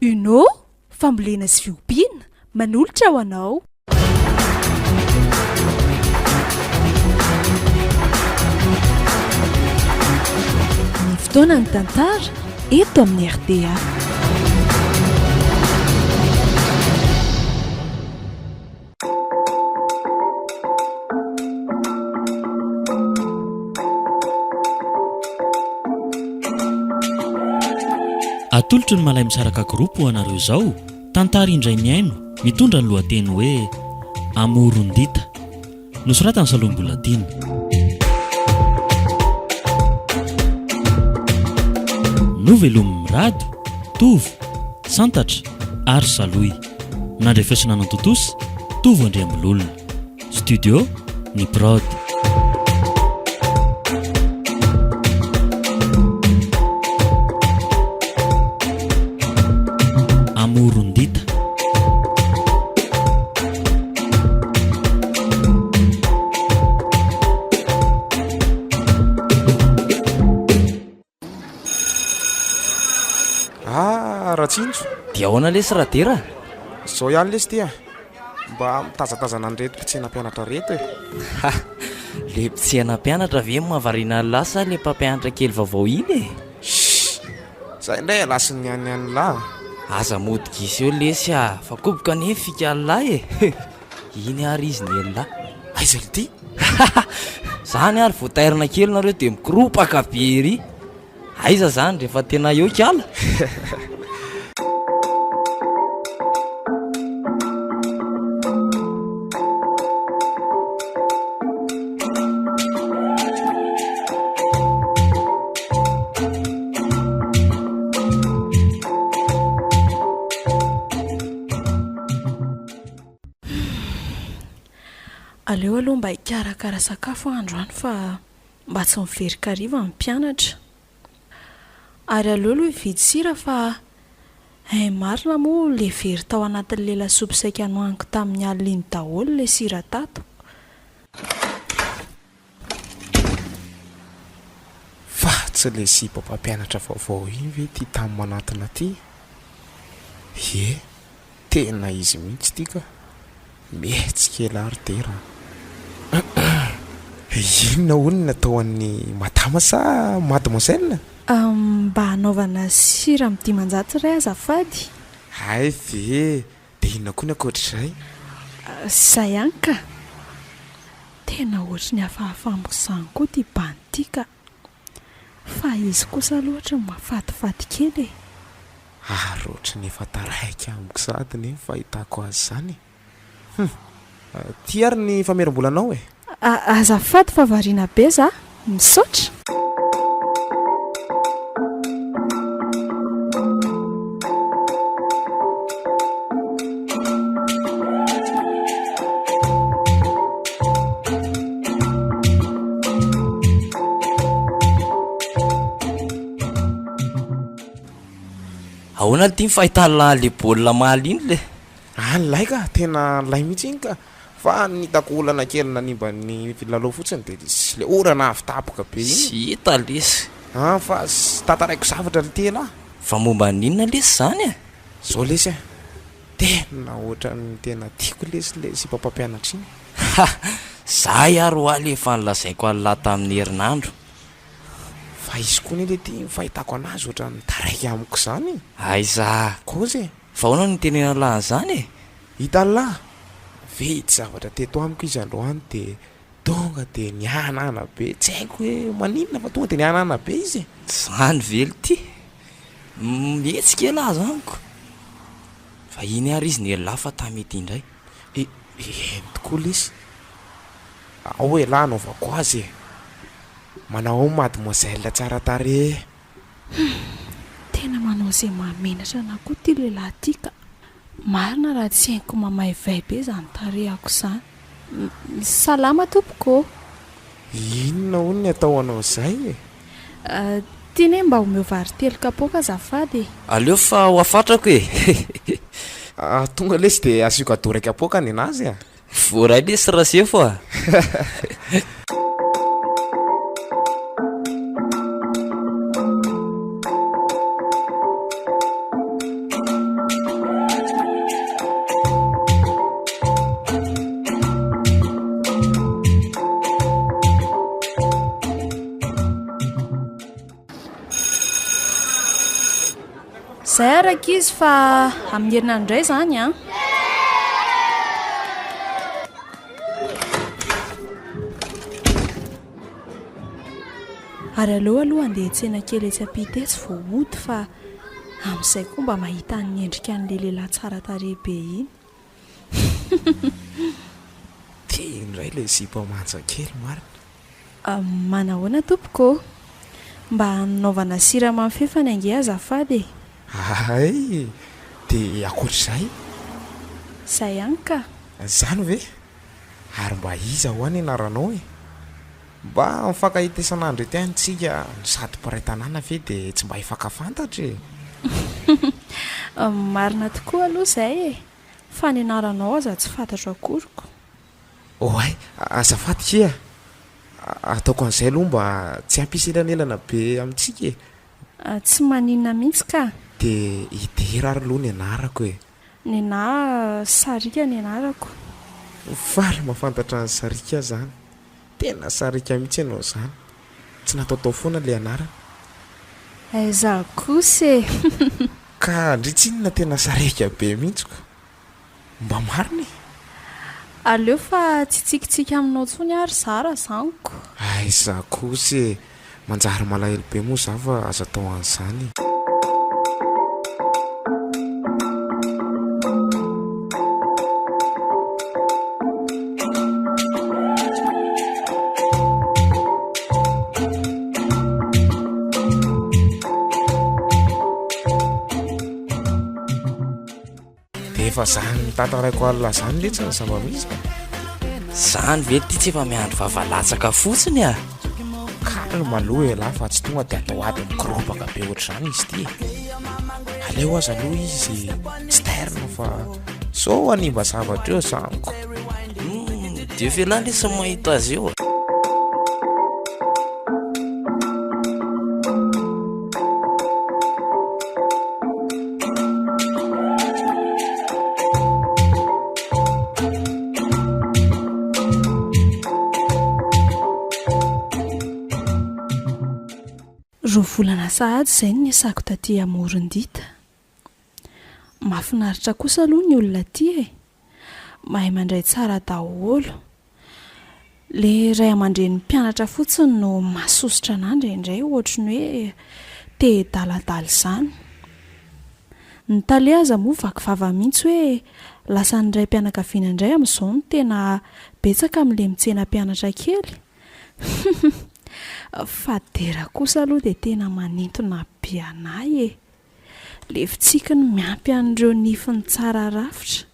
Uno, fambolena sy fiompiana, manolotra ho anao. Ny fotoanan'ny tantara eto amin'ny rta. Atolotry ny Malay Misaraka Group ho anareo izao tantara indray mihaino mitondra ny lohateny hoe Amorondita. Nosoratan'i Salohy Mbolatiana. Novelomin'i Mirado, Tovo, Santatra ary Salohy. Nandrefesina nantontosa, Tovo Andriambololona. Studio, Ny Prod. Amorondita. Ah, Ratsinjo. Dia ahoana lesy Radera? Izao ihany lesy ty a. Mba mitazatazana an'ireto mpitsena mpianatra ireto e. Ha! Le mpitsena mpianatra ve no mahavariana an'lah sa le mpampianatra kely vaovao iny e? Shh! Zay indray ialahy sy ny any an'lah. Aza mody gisa eo lesy a! Fa koboka anie ny fika an'lah e! Iny ary izy ny elah. Aiza ity? Zany ary vao tairina kely nareo dia mikoropaka be ery. Aiza zany rehefa tena eo kiala? Aleo aloha mba hikarakara sakafo aho androany fa mba tsy miverin-kariva ny mpianatra. Ary aleo aloha hividy sira fa hay marina moa ilay very tao anatin'ilay lasopy saika nohaniko tamin'ny alina iny daholo ilay sira tato. Fa tsy ilay sipa mpampianatra vaovao iny ve ity tany manantona ity? Ie, tena izy mihitsy ity ka! Mihetsika elah ry Dera a! Inona hono ny atao an'i madama sa mademoiselle? Mba hanaovana sira amin'ny 500 re azafady. Hay ve! Dia inona koa ny ankoatr'izay? Izay ihany ka! Tena ohatry ny hafahafa amiko izany koa ity bandy ity ka! Fa izy kosa aloha ohatry ny mahafatifaty kely e! Ary ohatry ny efa taraiky amiko sahady anie ny fahitako azy izany e! Hum! Ty ary ny famerim-bolanao e! Azafady fa variana be za! Misaotra! Ahoana ty ny fahitan'lah le baolina omaly iny le? Ah nilay ka, tena nilay mihitsy iny ka. Fa ny hitako olana kely nanimba ny lalao fotsiny de le orana avy tampoka be iny. Tsy hita lesy. An fa tantaraiko zavatra ry tena a. Fa momba ny inona lesy zany e? Zao lesy a, tena ohatran'ny tena tiako lesy le sipa mpampianatra iny. Ha! Zay ary hoa le efa nolazaiko an'lah tamin'ny herinandro. Fa izy koa anie le ty ny fahitako anazy ohatran'ny taraiky amiko zany e. Aiza? Kôzy e. Fa ahoana no nitenenan'lah an'izany e? Hitan'lah, vitsy zavatra teto amiko izy androany de tonga de nihanahana be, tsy haiko hoe maninona fa tonga de nihanahana be izy e. Zany ve lty? Mihetsika elah zany ko! Fa iny ary izy nelilah fa tamy ety indray. E, eny tokoa lesy, ao elah anaovako azy e! Manao ao mademoiselle tsara tarehy. Humm! Tena manao izay mahamenatra anah koa ity lehilahy ity ka! Marina raha tsy haiko mamaivay be izany tarehako izany. Salama tompoko ô! Inona hono ny atao anao izay e? Tiana hoe mba omeo vary telo kapoaka azafady e! Aleo fa ho afatrako e! Tonga lesy dia asio cadeau iray kapoaka nenazy a! Voaray lesy Rasefo a! Zay ary ankizy fa amin'ny herinandro indray izany an! Ary aleo aloha handeha hiantsena kely etsy ampita etsy vao hody fa amin'izay koa mba mahita ny endrika an'ilay lehilahy tsara tarehy be iny. Ty indray ilay zipo manja kely marina. Manahoana tompoko ô? Mba hanaovana siramamy fefany ange azafady e! Hay! Dia ankoatr'izay? Izay ihany ka! Izany ve? Ary mba iza hoa ny anaranao e? Mba mifankahita isan'andro eto ihany tsika no sady mpiray tanàna ve dia tsy mba hifankafantatra e! Marina tokoa aloha izay e! Fa ny anaranao aza tsy fantatro akory ko! Oay! Azafady kia! Ataoko an'izay aloha mba tsy hampisy elanelana be amintsika e! Tsy maninona mihitsy ka! Dia i Dera ary aloha ny anarako e! Nenà Sariaka ny anarako. Faly mahafantatra an'i Sariaka aho izany. Tena sariaka mihitsy ianao izany. Tsy nataotao foana ilay anarana. Aiza kosa e! Ka ndry tsinona tena sariaka be mihitsy ko. Mba marina e! Aleo fa tsy hitsikitsiky aminao intsony ary za raha zaniko. Aiza kosa e! Manjary malahelo be moa za fa aza atao an'izany e! Dia efa zany tantaraiko alina zany letsy ny zava-misy ka. Zany ve ty tsy efa miandry vava latsaka fotsiny ah? Calme aloha elah fa tsy tonga dia atao ady mikorobaka be ohatr'izany izy ity e. Aleo aza aloha izy tsy tairina fa sao hanimba zavatra eo zany ko. Hum, Dieu fait là lesy mahita azy eo. Roa volana sahady izay no niasako taty Amoron-dita. Mahafinaritra kosa aloha ny olona aty e! Mahay mandray tsara daholo. Le ray aman-drenin'ny mpianatra fotsiny no mahasosotra anah indraindray ohatry ny hoe te hidaladala izany. Ny tale aza moa vaky vava mihitsy hoe lasa ny raim-pianakaviana indray amin'izao no tena betsaka amin'le mitsena mpianatra kely. Humm fa Dera kosa aloha dia tena manintona be anah e! Le fitsikiny miampy an'ireo nifiny tsara rafitra,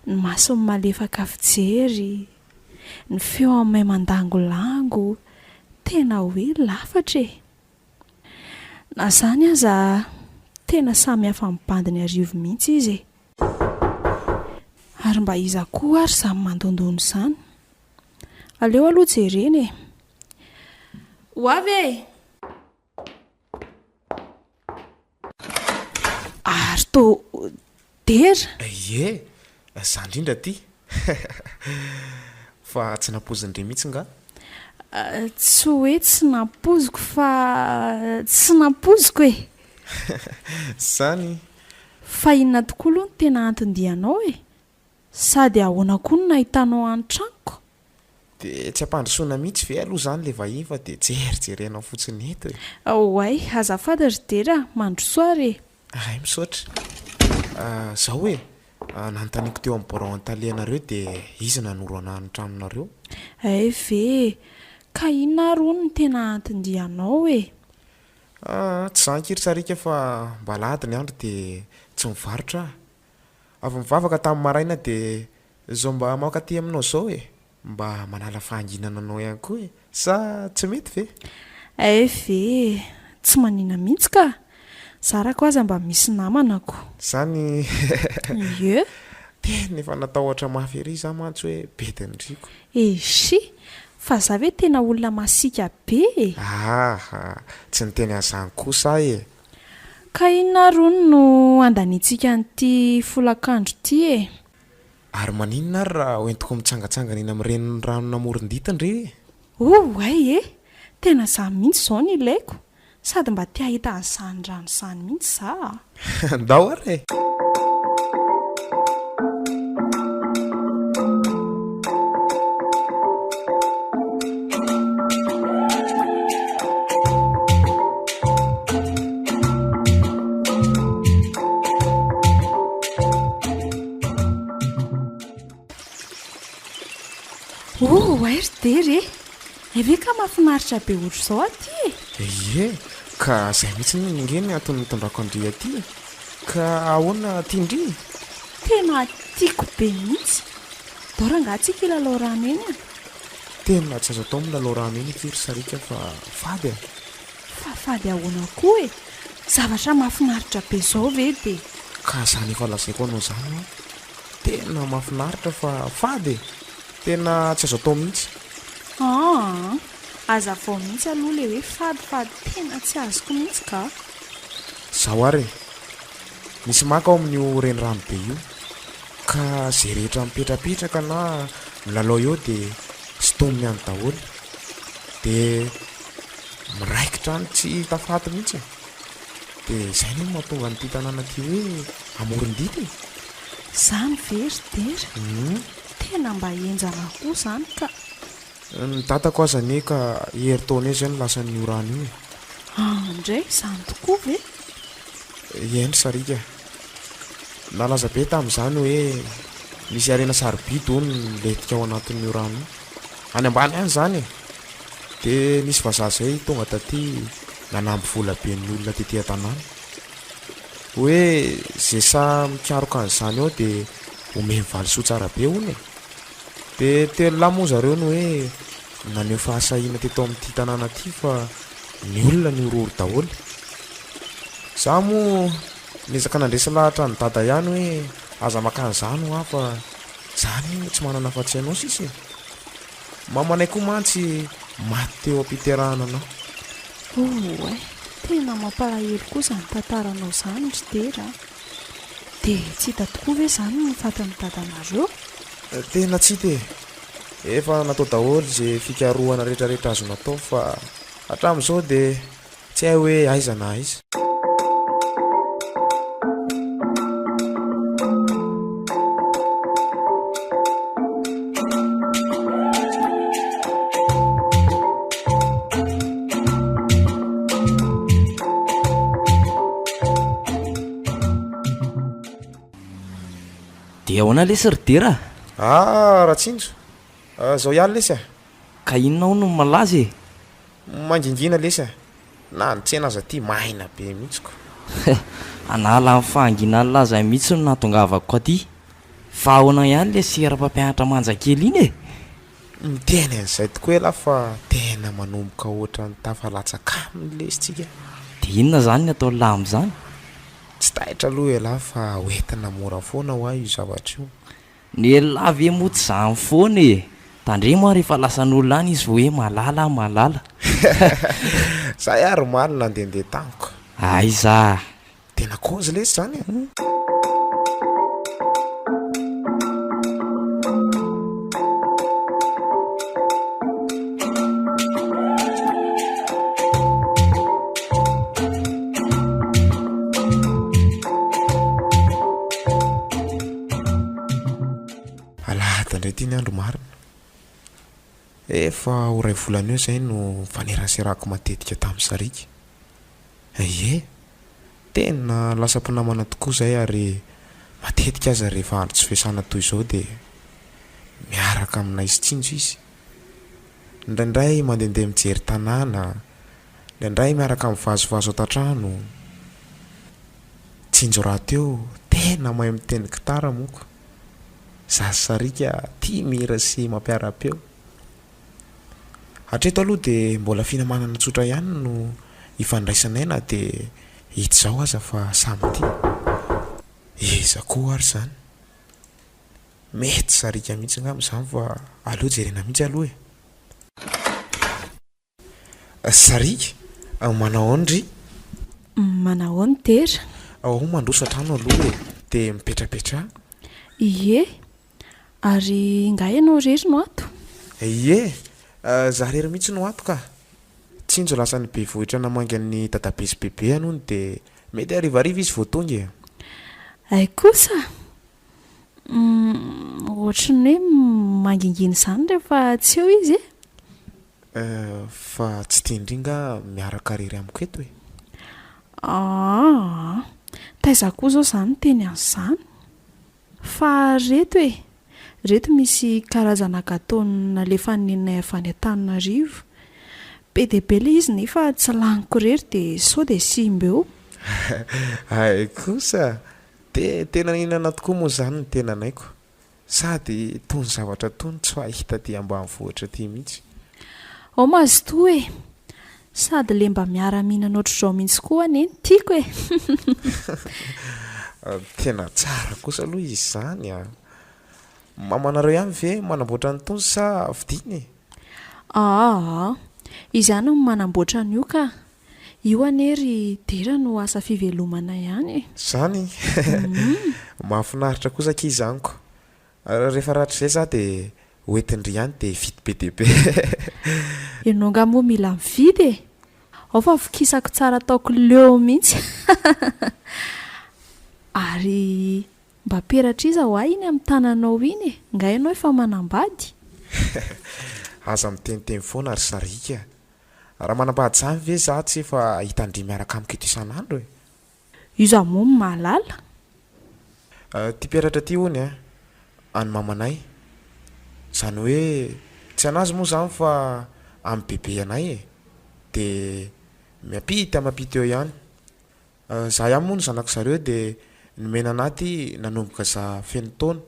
ny masony malefaka fijery, ny feony mahay mandangolango, tena hoe lafatra e! Na izany aza tena samy hafa amin'ny bandin'i Arivo mihitsy izy e! Ary mba iza koa ary izany mandondona izany? Aleo aloha jerena e! Ho avy e! Ary toa dera? Ie, za indrindra ty. Fa tsy nampoizin-dry mihitsy nga? Tsy hoe tsy nampoiziko fa tsy nampoiziko e! Zany? Fa inona tokoa aloha no tena anton-dianao e? Sady ahoana koa no nahitanao any tranoko? Dia tsy ampandrosoana mihitsy ve aloha izany ilay vahiny fa dia jerijerenao fotsiny eto e? Oay, azafady ry Dera, mandrosoa ary e! Hay, misaotra. Izao e, nanontaniako teo amin'ny birao an-tale anareo dia izy nanoro anah ny tranonareo. Hay ve e! Ka inona ary hono no tena anton-dianao e? Aa, tsy izany akia ry Sariaka fa mba alahady ny andro dia tsy mivarotra aho. Avy nivavaka tamin'ny maraina dia izao mba mankaty aminao izao e! Mba manala fahanginana anao ihany koa e! Sa tsy mety ve? Hay ve e! Tsy manina mihitsy ka! Zarako aza mba misy namana ko! Zany Ie! Tena efa natahotra mafy ery za mantsy hoe bedin'ny riako. Eshi! Fa za ve tena olona masiaka be e! Aha! Tsy niteny an'izany kosa aho e! Ka inona ary hono no handaniantsika an'ity folakandro ity e? Ary maninona ary raha hoentiko mitsangatsangana eny amin'ny reniranon'Amorondita ndry e? Oay e! Tena izany mihitsy izao no ilaiko. Sady mba te hahita an'izany rano izany mihitsy za a! Ndao ary e! Oh, oay ry Dera e! Hay ve ka mahafinaritra be ohatr'izao aty e! Ie, ka zay mihitsy ange ny antony nitondrako an-dry aty e! Ka ahoana tian-dry e? Tena tiako be mihitsy! Ndao rangaha tsika hilalao rano eny a! Tena tsy azo atao milalao rano eny akia ry Sariaka fa fady a! Fa fady ahoana koa e! Zavatra mahafinaritra be zao ve dia. Ka zany efa lazaiko anao zany hoa! Tena mahafinaritra fa fady e! Tena tsy azo atao mihitsy. Aa! Hazavao mihitsy aloha le hoe fady fa tena tsy azoko mihitsy ka! Zao ary e! Misy maka ao amin'io renirano be io, ka ze rehetra mipetrapetraka na milalao eo de sintominy any daholo. De miraikitra any tsy hita faty mihitsy e! De zay anie no mahatonga an'ity tanàna ity hoe Amoron-dita e! Zany ve ry Dera? Tena mba henjana koa zany ka! Ny dadako aza anie ka herintaona eo izay no lasan'io rano io e! Andray, izany tokoa ve? Eny sariaka. Nalaza be tamin'izany hoe misy harena sarobidy hono milentika ao anatin'io rano io. Any ambany any izany e! Dia nisy vazaha izay tonga taty nanamby vola be ny olona tety an-tanàna. Hoe izay sahy mikaroka an'izany ao dia omeny valisoa tsara be hono e! Dia telolahy moa zareo no hoe naneho fahasahiana teto amin'ity tanàna ity fa ny olona nihorohoro daholo. Za moa niezaka nandresy lahatra an'i dada ihany hoe aza maka an'izany hoa fa za anie tsy manana afa-tsy ianao sisa e. Mamanay koa mantsy maty teo am-piterahana anah. Oay, tena mampalahelo koa izany tantaranao izany ry Dera a! Dia tsy hita tokoa ve izany ny fatin'i dadanareo? Tena tsy hita e! Efa natao daholo izay fikarohana rehetrarehetra azo natao fa hatramin'izao dia tsy hay hoe aiza na aiza. Dia ahoana lesy ry Dera a? Ah Ratsinjo, zao ihany lesy a! Ka inona hono no malaza e? Mangingina lesy a! Na ny tsena aza aty maina be mihitsy ko! Hanala ny fahanginan'i Laza mihitsy no nahatongavako aty. Fa ahoana ihany le sera mpampianatra manja kely iny e? Miteny an'izay tokoa elah fa tena manomboka ohatran'ny tafalatsaka aminy lesy tsika. Dia inona izany ny ataon'lah amin'izany? Tsy taitra aloha elah fa hoentina mora foana hoa io zavatra io. Ny elah ve moa tsy zany foana e! Tandremo ary efa lasan'olona any izy vao hoe malala ah malala. Zay ary omaly nandehandeha tamiko. Aiza? Tena kôzy lesy zany e! Alahady indray ity ny andro marina. Efa ho iray volana eo izay no nifaneraserako matetika tamin'i Sariaka. Ie, tena lasa mpinamana tokoa izay ary matetika aza rehefa andro tsy fiasana toy izao dia miaraka aminay sy Tsinjo izy. Indraindray mandehandeha mijery tanàna, indraindray miaraka mivazovazo ato an-trano. Tsinjo rahateo tena mahay mitendry gitara moa ko. Za sy Sariaka tia mihira sy mampiara-peo. Hatreto aloha dia mbola finamanana tsotra ihany no ifandraisanay na dia hita izao aza fa samy tia. Iza koa ary izany? Mety sariaka mihitsy angamba izany fa aleo jerena mihitsy aloha e! Sariaka, manao ahoana ndry? Manao ahoana Dera? Ao mandroso an-trano aloha e! Dia mipetrapetraha. Ie, Ary nga ianao irery no ato? Ie, za irery mihitsy no ato ka. Tsinjo lasa any Bevohitra namangy an'i dadabe sy bebe any hono dia mety harivariva izy vao tonga e. Hay kosa! Humm, ohatry ny hoe mangingina izany rehefa tsy eo izy e! Euh, fa tsy tian-dry nga miaraka rery amiko eto e? Aa! Taiza koa izao izaho niteny an'izany? Fa reto e! Reto misy karazana gâteau nalefan'i neninay avy any Antananarivo. Be dia be ilay izy nefa tsy laniko irery dia sao dia simba eo. Hay kosa! Dia tena nihinana tokoa moa izany ny tenanay ko! Sady itony zavatra itony tsy fahita aty ambanivohitra aty mihitsy. Ao mazotoa e! Sady le mba miara-mihinana ohatr'izao mihitsy koa anie no tiako e! Tena tsara kosa aloha izy izany an! Mamanareo ihany ve manamboatra an'itony sa vidiana e? Aa! Izy ihany no manamboatra an'io ka! Io anie ry Dera no asa fivelomanay any e! Zany? Mahafinaritra kosa akia izany ko! Rehefa rahatrizay za dia ho entin-dry ihany dia hividy be dia be. Ianao angaha moa mila mividy e! Ao fa vokisako tsara ataoko leo mihitsy. Ary mba peratr'iza ho ahy iny amin'ny tananao iny e! Nga ianao efa manambady? Aza miteniteny foana ry sariaka a! Raha manambady zany ve za tsy efa hitan-dry miaraka amiko eto isan'andro e? Iza moa no mahalala? Ty peratra ty hono a, an'i mamanay. Zany hoe tsy an'azy moa zany fa an'i bebe anay e. De miampita miampita eo ihany. Za ihany moa no zanak'i zareo de nomena anah ty nanomboka za feno taona.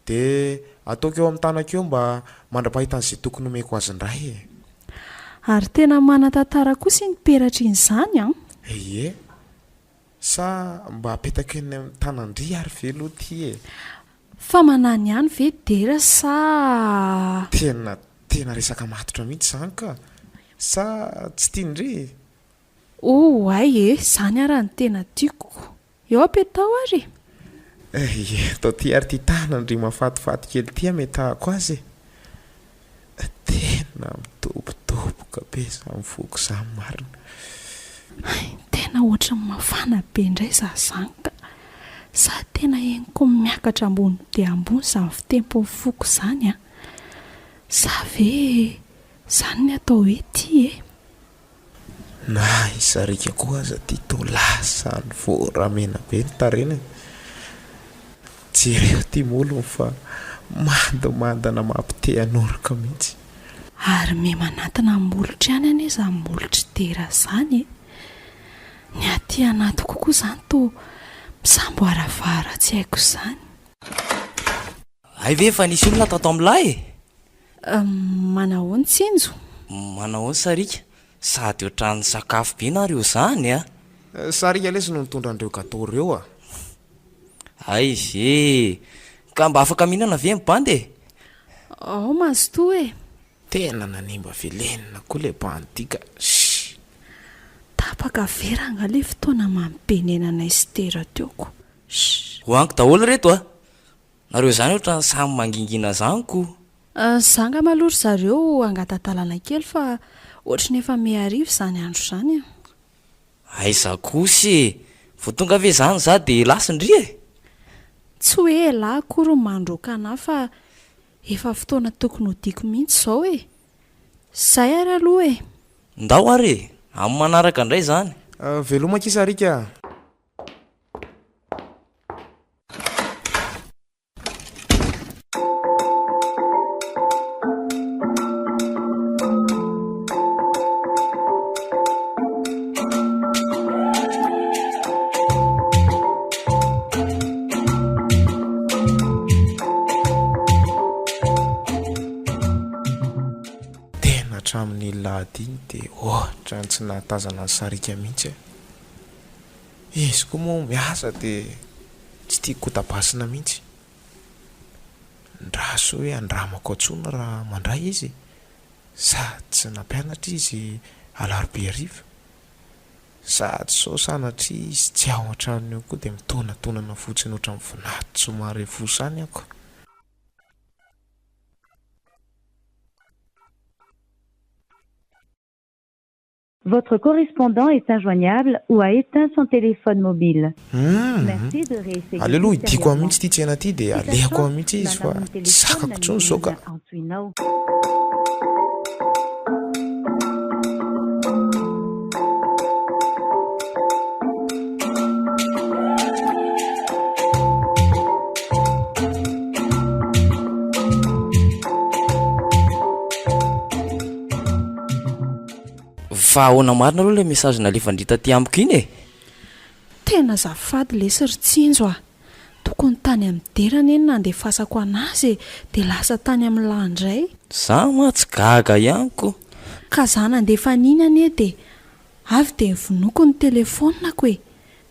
Dia ataoko eo amin'ny tanako eo mba mandra-pahitan'izay tokony homeko azy indray e! Ary tena manan-tantara kosa iny peratra iny izany an! Ie! Sa mba apetako eny amin'ny tanan-dry ary ve aloha ity e? Fa manany ihany ve Dera sa. Tena tena resaka matotra mihitsy izany ka! Sa tsy tian-dry e? Oay e! Izany ara no tena tiako ko! Eo apetao ary e! Eh, eto aty ary ity tanan-dry mahafatifaty kely ity ametahako azy e! Tena midobodoboka be izany foko izany marina. Hay, tena ohatran'ny mafana be indray za zany ka! Sady tena henoko miakatra ambony dia ambony izany fitempon'ny foko izany an! Sa ve izany ny atao hoe tia e? Na i Sariaka koa aza ty toa lasa nivoramena be ny tarehiny e! Jereo ty molony fa mandimandina mampite hanoroka mihitsy. Ary miha manantona ny molotro ihany anie izany molotr'i Dera izany e! Ny aty anatiko koa izany toa misamboaravara tsy haiko izany. Hay ve efa nisy olona tato amin'lah e? Manahoana Tsinjo? Manahoana Sariaka? Sady ohatran'ny sakafo be nareo zany a! Sariaka lesy no nitondra an'ireo gateau ireo a! Hay ve e! Ka mba afaka mihinana ve ny bandy e? Ao mazotoa e! Tena nanimba velenina koa le bandy ty ka! Shh! Tapaka ve rangah le fotoana mamy be niainanay sy Tera teo ko! Shh! Hohaniko daholo reto a! Nareo zany ohatran'ny samy mangingina zany ko. Za angamba aloha ry zareo hangata-dalana kely fa ohatry ny efa miha-hariva izany andro izany an. Aiza kosa e! Vao tonga ve zany za de lasa ndry e! Tsy hoe elah akory no mandroaka anah fa efa fotoana tokony hodiako mihitsy izao e! Zay ary aloha e! Ndao ary e! Amin'ny manaraka indray zany. Veloma akia Sariaka a! Tena hatramin'ny lahady iny dia ohatran'ny tsy nahatazana an'i Sariaka mihitsy aho. Izy koa moa miasa dia tsy tiako hotabasina mihitsy. Ndraso hoe andramako antsoina raha mandray izy sady tsy nampianatra izy alarobia hariva. Sady sao sanatria izy tsy ao an-tranony ao koa dia mitonatonana fotsiny ohatran'ny vinatso marefosa any aho ka. Votre correspondant est injoignable ou a éteint son téléphone mobile. Humm Merci de réessayer aleo aloha hidiako any ultérieurement. mihitsy ity tsena ity dia Hitantrao alehako any mihitsy na izy fa namono tsy zakako telefaonina ny intsony izao ka. olona antsoinao. Fa ahoana marina aloha ilay message nalefan-dry taty amiko iny e? Tena azafady lesy ry Tsinjo a! Tokony tany amin'ny Dera anie no nandefasako an'azy e, dia lasa tany amin'ny lahy indray. Za mantsy gaga ihany ko. Ka za nandefa an'iny anie dia avy dia novonoiko ny telefaoniko e!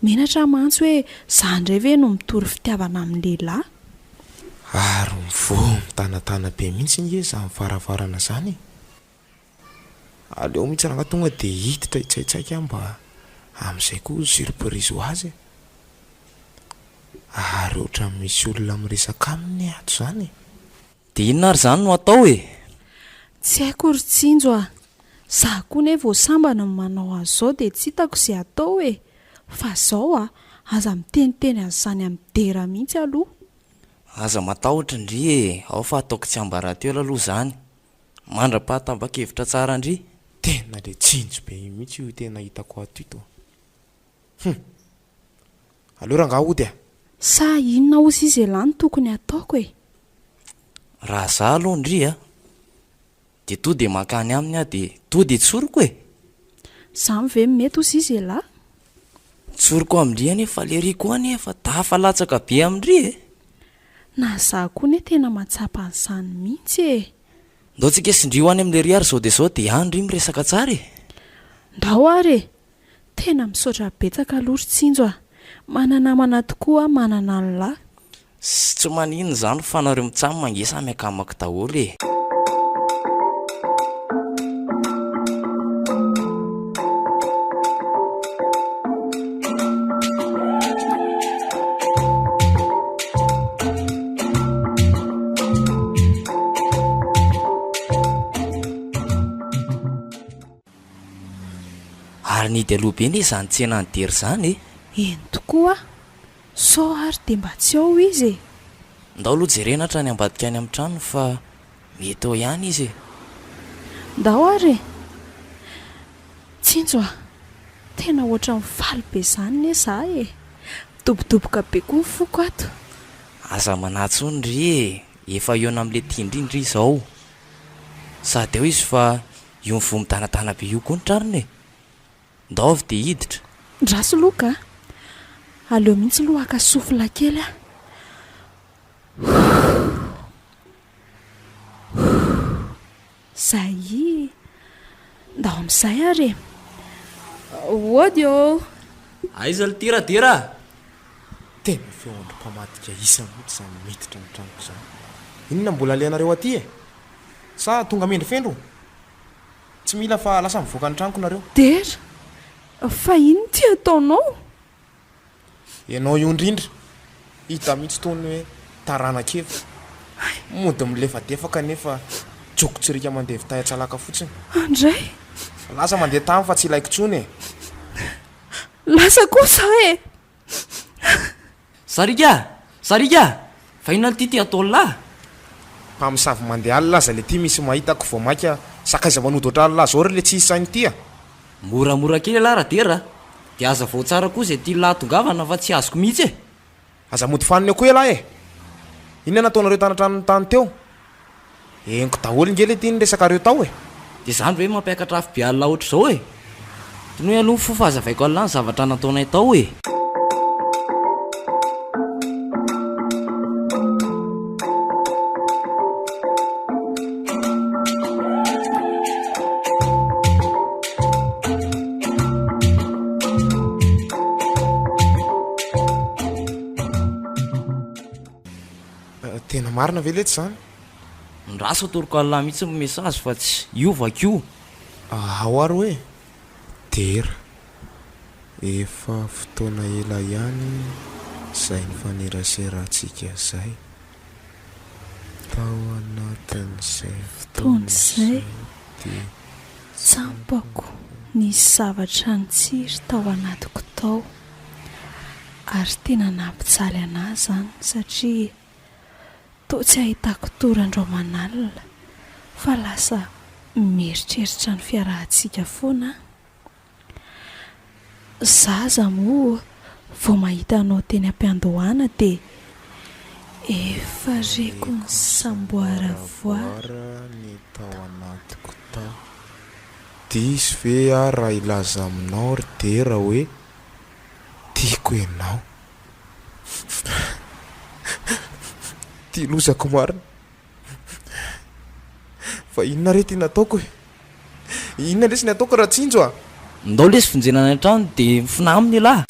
Menatra mantsy hoe za indray ve no mitory fitiavana amin'ny lehilahy? Ary mivoha mitanatana be mihitsy nge izany varavarana izany e! Aleo mihitsy rangahy tonga dia hiditra hitsaitsaika aho mba amin'izay koa surprise ho azy e! Ary ohatran'ny misy olona miresaka aminy ato izany e! Dia inona ary izany no atao e? Tsy haiko ry Tsinjo a! Za koa ne vao sambany no manao an'izao dia tsy hitako izay atao e! Fa zao a! Aza miteniteny an'izany amin'i Dera mihitsy aloha. Aza matahotra ndry e! Ao fa ataoko tsiambaratelo aloha izany. Mandra-pahatamba-kevitra tsara ndry. Tena le tsinjo be io mihitsy io tena hitako ato ito a! Hum! Aleo rangaha hody a! Sa inona ozy izy elah no tokony hataoko e? Raha za aloha ndry a! De to de mankany aminy aho de to de tsoriko e! Zany ve mety ozy izy elah? Tsoriko amindry anie fa le ry koa anie efa tafalatsaka be amindry e! Na za koa ne tena mahatsapa an'izany mihitsy e! Ndao tsika sy ndry ho any amin'lery ary zao de zao de any ndry miresaka tsara e! Ndao ary e! Tena misaotra betsaka aloha ry Tsinjo a! Mana-namana tokoa aho manana an'lah. Sy tsy maninona izany fa nareo mitsam ange samy akamako daholo e! Ary nihidy aloha be anie izany tsenan'i Dera izany e! Eny tokoa! Sao ary dia mba tsy ao izy e! Ndao aloha jerena hatrany ambadika any amin'ny tranony fa mety ao ihany izy e! Ndao ary e! Tsinjo a! Tena ohatran'ny faly be izany ne za e! Midobodoboka be koa ny foko ato. Aza manahy intsony ry e! Efa hihaona amin'ilay tian-dry ndry izao. Sady ao izy fa io mivoha midanadana be io koa ny tranony e! Ndao avy dia hiditra. Ndraso aloha ka! Aleo mihitsy aloha haka souffle kely aho. Zay! Ndao amin'izay ary e! Hody ô! Aiza l'ty Radera a! Tena feon-dry mpamadika isa mihitsy izany miditra ny tranoko izany. Inona mbola alehanareo aty e? Sa tonga mendrofendro? Tsy mila fa lasa mivoaka ny tranoko nareo. Dera, fa inona ity ataonao? Ianao io indrindra, hita mihitsy tony hoe taranak'eva. Mody milefadefaka nefa joko tsirika mandevin-tay an-tsalaka fotsiny. Andray! Lasa mandeha tany fa tsy ilaiko intsony e! Lasa koa za e! Sariaka a! Sariaka a! Fa inona l'ty ty ataon'lah? Mpamosavy mandeha alina aza le ty misy mahita ko vao maika sakaiza manody ohatran'lah zao ry le tsisy saina ty a! Moramora kely elah Radera a! De hazavao tsara koa zay tian'lah hatongavana fa tsy azoko mihitsy e! Aza mody fanina eo koa ialahy e! Inona nataonareo tany an-tranon'ny tany teo? Henoko daholo nge le ty ny resakareo tao e! Dia zany ve mampiakatra afo be alina ohatr'izao e? Tonoy aloha ny fo fa hazavaiko alina ny zavatra nataonay tao e! Tena marina ve letsy zany? Ndraso atoroko an'lah mihitsy ny message fa tsy io vakio. Ao ary hoe dera. Efa fotoana ela ihany zay nifaneraserantsika zay. Tao anatin'izay Fotoana fotoana izay izay dia tsampako tsampako. Nisy zavatra nitsiry tao anatiko tao ary tena nampijaly anah izany satria toa tsy ahitako tory andro aman'alina fa lasa mieritreritra ny fiarahantsika foana aho. Zaza moa vao mahita anao teny am-piandohana dia efa reko nisamboaravoara ny tao anatiko tao. Diso ve aho raha hilaza aminao ry Dera hoe tiako ianao? Ty lozako marina. Fa inona re ty nataoko e? Inona lesy ny ataoko Ratsinjo a? Ndao lesy vonjena any an-trano de mifona aminy elah.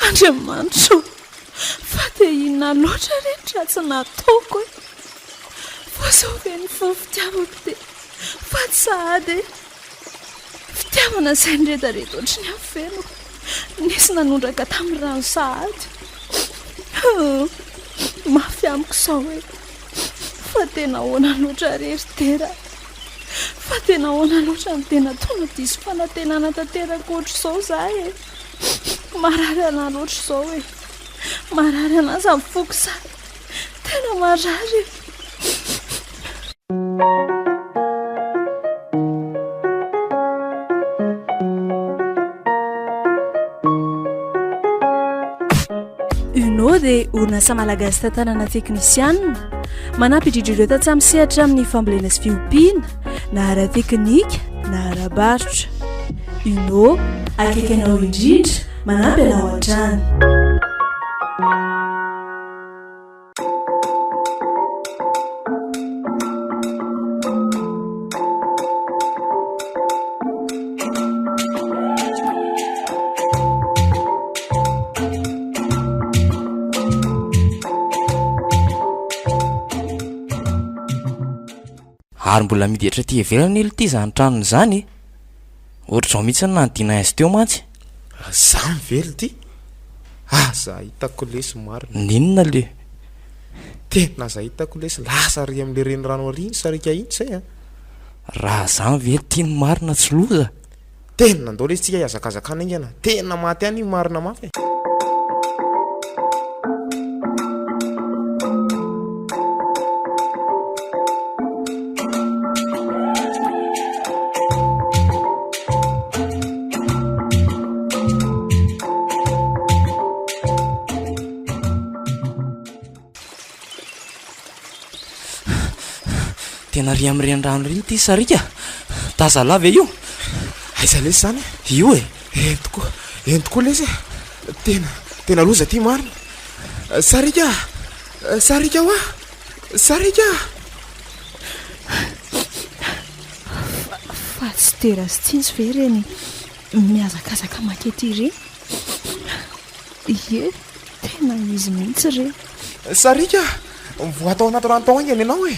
Andriamanitra ô, fa dia inona loatra re ny ratsy nataoko e? Voazao ve ny fo fitiavako dia faty sahady e? Fitiavana izay niredareda ohatry ny afo ve no nisy nanondraka tamin'ny rano sahady? Mafy amiko izao e! Fa tena ahoana loatra re ry Dera? Fa tena ahoana loatra no tena tonga diso fanantenana tanteraka ohatr'izao za e? Marary anah loatra izao e! Marary anah izany foko izany! Tena marary e! UNO dia orinasa malagasy tantanana teknisianina, manampy indrindra ireo tantsaha misehatra amin'ny fambolena sy fiompiana, na ara-teknika na ara-barotra. UNO, akaiky anao indrindra, manampy anao hatrany. Ary mbola amidy hatraty ivelany aloha ity izany tranony izany e! Ohatr'izao mihitsy no nanidina azy teo mantsy. Zany ve lty? Aza hitako lesy marina. N'inona le? Tena aza hitako lesy, lasa ary amle renirano ary iny sarika iny zay a. Raha zany ve lty ny marina tsy loza? Tena ndao lesy tsika hiazakazaka any haingana, tena maty any io marina mafy e. Tena ry amin'ny renirano ry ity sariaka. Tazalahy ve io? Aiza lesy zany e? Io e. Eny tokoa, eny tokoa lesy e. Tena, tena loza ty marina. Sariaka, sariaka hoa. Sariaka! Fa tsy dera sy tsinjo ve ireny mihazakazaka makety ireny? Ie, tena izy mihitsy ireny. Sariaka! Mivoaha tao anaty rano tao haingana ianao e!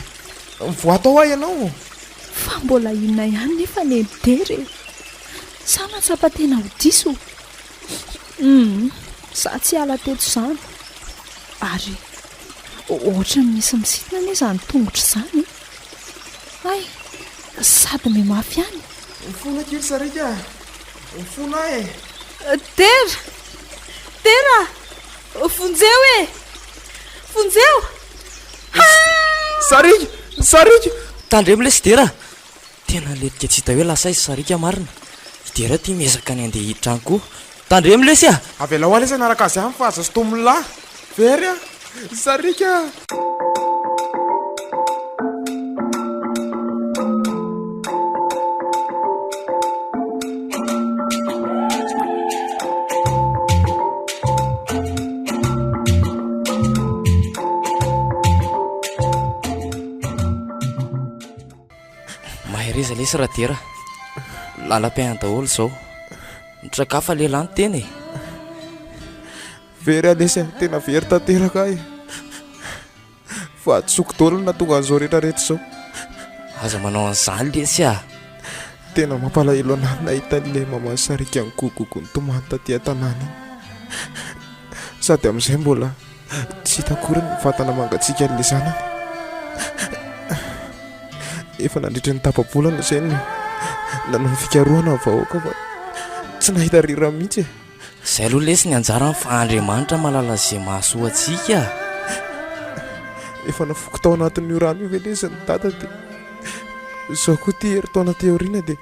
Mivoaha tao hoa ianao! Fa mbola inona ihany nefa ny dera e? Sa mahatsapa tena ho diso? Humm, za tsy hiala teto izany. Ary ohatran'ny misy misintona anie izany tongotra izany e! Hay, sady mihamafy ihany. Mifona akia ry Sariaka a! Mifona aho e! Dera! Dera! Vonjeo e! Vonjeo! Haa! Sariaka! Sariaka! Tandremo lesy Dera a! Tena letika tsy hita hoe lasa aiza sariaka marina. I Dera ty miezaka ny handeha hiditra any koa. Tandremo lesy a! Avelao aho lesy hanaraka azy any fa aza sintomin'lah. Very aho. Sariaka a! Mahereza lesy Radera. Lalam-piainana daholo izao. Mitraka hafa lehilahy ny tena e. Very aho lesy a, tena very tanteraka aho e. Fahadisoako daholo no nahatonga an'izao rehetra rehetra izao. Aza manao an'izany lesy a! Tena mampalahelo anah ny nahita an'ilay maman'i Sariaka nigogogo nitomany taty an-tanàna iny. Sady amin'izay mbola tsy hita akory ny vatana mangatsiaka an'ilay zanany. Efa nandritra ny tapa-bolana izay no nanao ny fikarohana ny vahoaka fa tsy nahita rira mihitsy e. Izay aloha lesy ny anjarany fa Andriamanitra mahalala izay mahasoa antsika. Efa nafoko tao anatin'io rano io ve lesy ny dada dia izao koa ity herintaona aty aoriana dia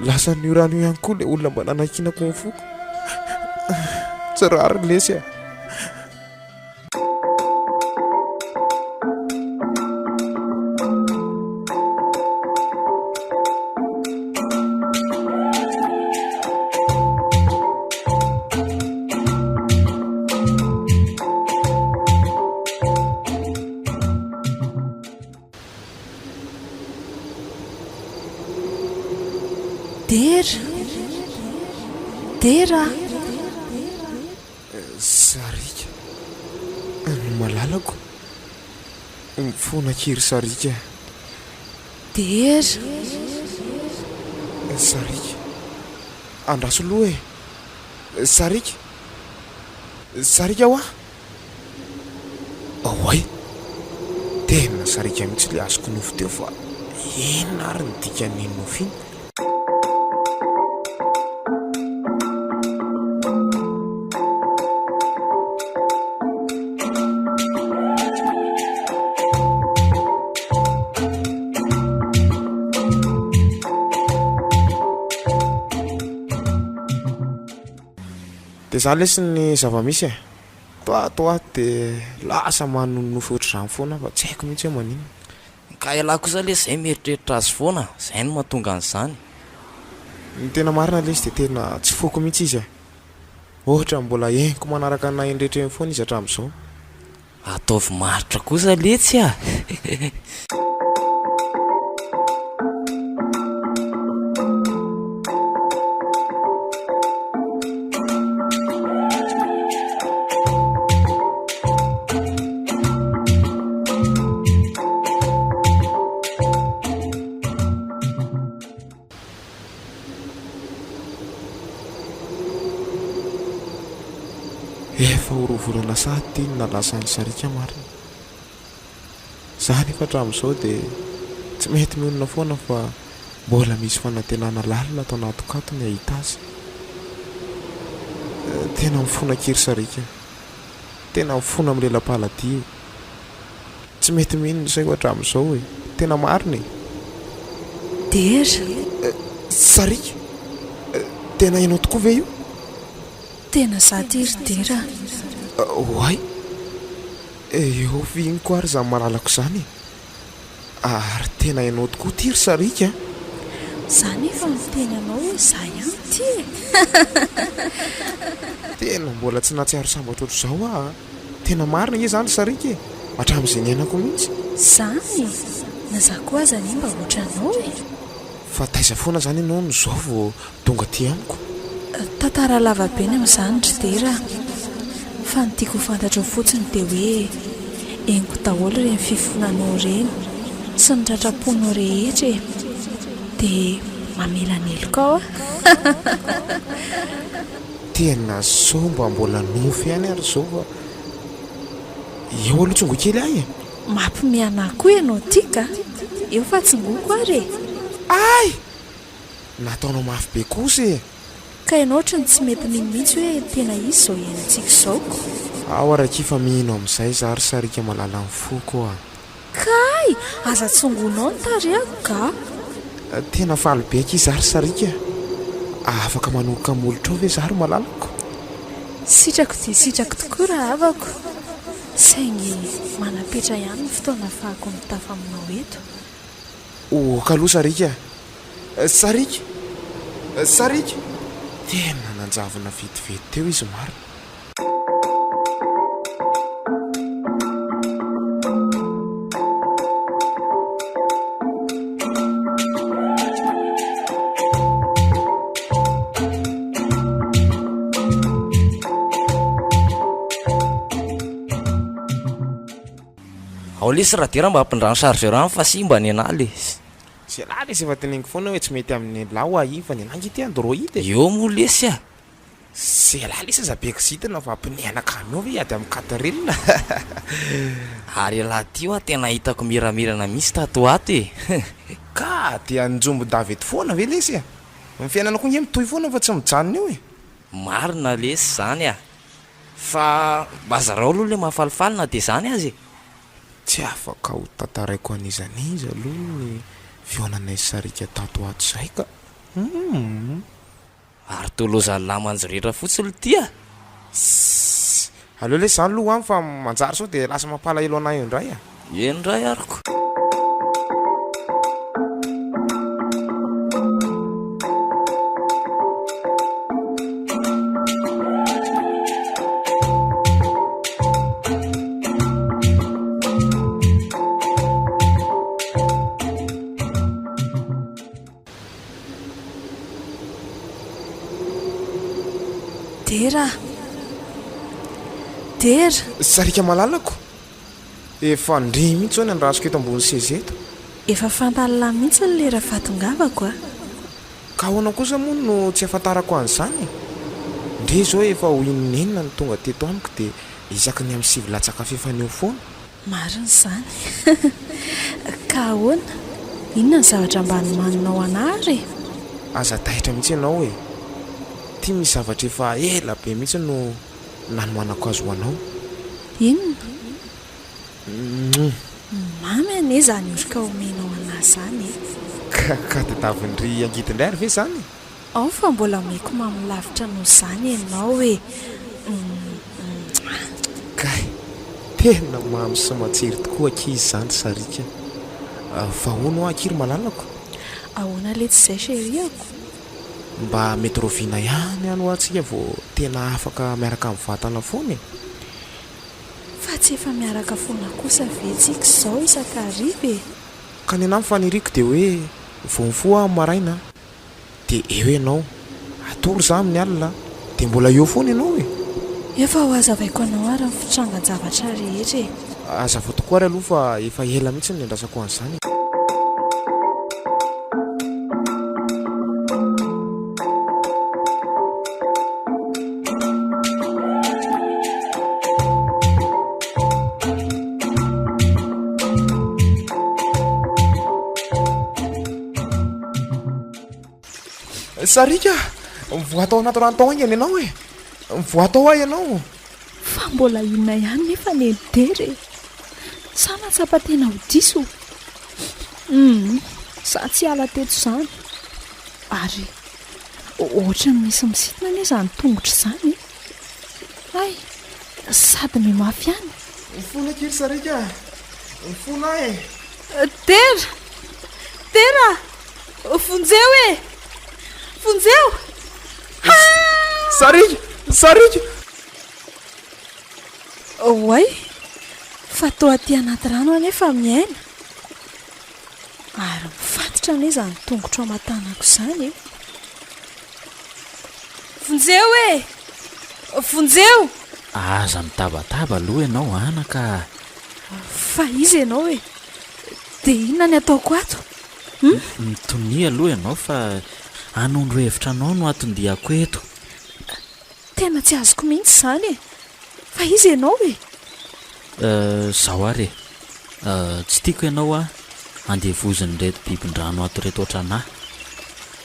Lasan'io rano io ihany koa ilay olona mba nanankinako ny foko. Tsy rariny lesy a. Dera! Dera! Sariaka no malalako. Mifona akia ry Sariaka. Dera! Sariaka. Andraso aloha e. Sariaka. Sariaka hoa. Oay! Tena sariaka mihitsy ilay azoko nofy teo fa inona ary ny dikan'iny nofy iny? Dia izany lesy ny zava-misy e! Tato aho dia lasa manononofy ohatr'izany foana aho fa tsy haiko mihitsy hoe maninona. Ka ialahy kosa lesy zay mieritreritra azy foana, zay no mahatonga an'izany. Ny tena marina lesy dia tena tsy foiko mihitsy izy e. Ohatran'ny mbola henoko manaraka anah eny rehetra eny foana izy hatramin'izao. Ataovy maharitra kosa letsy a! Efa ho roa volana sahady ity no nalasan'i Sariaka marina. Za nefa hatramin'izao dia tsy mety mionona foana fa mbola misy fanantenana lalina ato anatiko ato ny hahita azy. Tena mifona akia ry Sariaka. Tena mifona amin'ny lela-paladia e. Tsy mety mino ny saiko hatramin'izao e! Tena marina e! Dera! Sariaka! Tena ianao tokoa ve io? Tena za ty ry Dera a! Oay! Eo fihiniko ary izany malalako izany e! Ary tena ianao tokoa ity ry Sariaka a! Za nefa miteny anao hoe za ihany ity e! Tena mbola tsy nahatsiaro sambatra ohatr'izao aho a! Tena marina ange izany ry Sariaka e! Hatramin'izay niainako mihitsy. Zany e! Na za koa aza anie mba ohatranao e! Fa taiza foana izany ianao no izao vao tonga aty amiko? Tantara lava be ny amin'izany ry Dera a! Fa ny tiako ho fantatrao fotsiny dia hoe henoko daholo ireny fifonanao ireny sy ny ratram-ponao rehetra e! Dia mamela ny helokao aho. Tena sao mba mbola nofy ihany ary izao fa eo aloha tsongoy kely ahy e! Mampime anah koa ianao ty ka! Eo fa tsongoko ary e! Ay! Nataonao mafy be kosa e! Ka ianao ohatry ny tsy mety mino mihitsy hoe tena izy izao iainantsika izao ko! Ao arakia fa mino amin'izay za ry sariaka malala ny foko a! Kay! Aza tsongonao ny tarehako ka! Tena faly be akia za ry sariaka a! Afaka manoroka molotrao ve za ry malalako? Sitrako dia sitrako tokoa rahavako, saingy manam-petra ihany ny fotoana ahafahako mitafa aminao eto. Ok aloha sariaka a! Sariaka! Sariaka! Tena nanjavona vetivety teo izy marina. Ao lesy Radera mba ampindrano chargeur any fa simba ny anah lesy. Zalahy lesy efa teneniko foana hoe tsy mety amin'ny lahy hoa iny fa ny anah ange ty android e. Eo moa lesy a! Zalahy lesy aza be kizitina fa pneu-na camion ve hiady amin'ny quadrille. Ary ialahy ty hoa tena hitako miramirana mihitsy tato ho ato e! Ka dia anjombon-dava eto foana ve lesy e? Ny fiainana koa nge mitohy foana fa tsy mijanona eo e! Marina lesy zany a! Fa mba zarao aloha le mahafalifaly na dia zany aza e! Tsy afaka ho tantaraiko an'iza n'iza aloha ny fihaonanay sariaka tato ho ato izay ka! Humm! Ary toa lozan'ny lamanjoretra fotsiny ity a! Sss! Aleo lesy izany aloha ho any fa manjary sao dia lasa mampalahelo anay eo indray a! Eny indray ary ko! Dera! Dera! Sariaka malalako! Efa ndry mihitsy zao ny andrasiko eto ambony seza eto. Efa fantan'lah mihitsy ny lera fahatongavako a! Ka ahoana kosa moa no tsy ahafantarako an'izany e? Ndry zao efa ho inon'enina no tonga teto amiko dia isaky ny amin'ny sivy latsaka fefany eo foana. Marina izany. Ka ahoana? Inona ny zavatra mba nomaninao anah ary e? Aza taitra mihitsy ianao e! Ity misy zavatra efa ela be mihitsy no nanomanako azy ho anao. Inona? Mouh. Mamy anie izany oroka omenao anah izany e! Ka ka tadiavin-dry angidy indray ary ve izany e? Ao fa mbola omeko mamy lavitra noho izany ianao e! Kay! Tena mamy sy matsiro tokoa akia izany sariaka a! Fa hono hoa akia ry malalako? Ahoana letsy izay chérie-ako? Mba mety rahoviana ihany any hoa tsika vao tena afaka miaraka mivantana foana e? Fa tsy efa miaraka foana kosa ve tsika izao isan-kariva e? Ka ny anah ny faniriako dia hoe vao mifoha aho maraina Dia eo ianao. Hatory za amin'ny alina dia mbola eo foana ianao e! Efa ho hazavaiko anao ary ny fitrangan-javatra rehetra e! Hazavao tokoa ary aloha fa efa ela mihitsy no niandrasako an'izany e! Sariaka a! Mivoaha tao anaty rano tao haingana ianao e! Mivoaha tao aho ianao! Fa mbola inona ihany nefa ny Dera e? Sa nahatsapa tena ho diso? Humm, za tsy hiala teto izany. Ary ohatran'ny misy misintona anie izany tongotro izany e! Hay, sady mihamafy ihany. Mifona akia ry Sariaka a! Mifona aho e! Dera! Dera! Vonjeo e! Vonjeo! Haa! Sariaka! Sariaka! Oay! Fa toa aty anaty rano aho nefa miaina. Ary mifatotra anie izany tongotro aman-tanako izany e! Vonjeo e! Vonjeo! Aza mitabataba aloha ianao anaka a! Fa iza ianao e? Dia inona ny ataoko ato? Hum? Mitonia aloha ianao fa hanondro hevitra anao no anton-diako eto. Tena tsy azoko mihitsy izany e! Fa iza ianao e? Izao ary e! Tsy tiako ianao a andevozin'ireto bibin-drano ato ireto ohatran'ahy.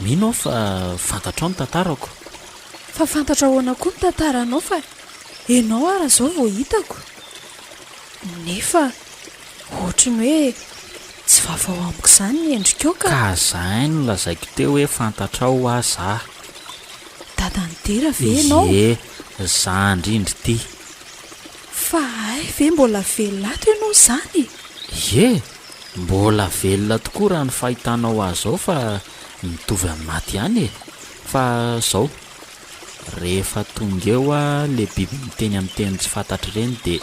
Mino aho fa fantatrao ny tantarako. Fa fantatro ahoana koa ny tantaranao fa ianao ara izao vao hitako. Nefa ohatry ny hoe tsy vaovao amiko izany ny endrikao ka. Ka zay no lazaiko teo hoe fantatrao hoa za. Dadan'i Dera ve ianao? Ie, za indrindra ity. Fa hay ve mbola velona ato ianao izany e? Ie, mbola velona tokoa raha ny fahitanao ahy izao fa mitovy amin'ny maty ihany e. Fa zao, Rehefa tonga eo a le biby miteny amin'ny teny tsy fantatra ireny de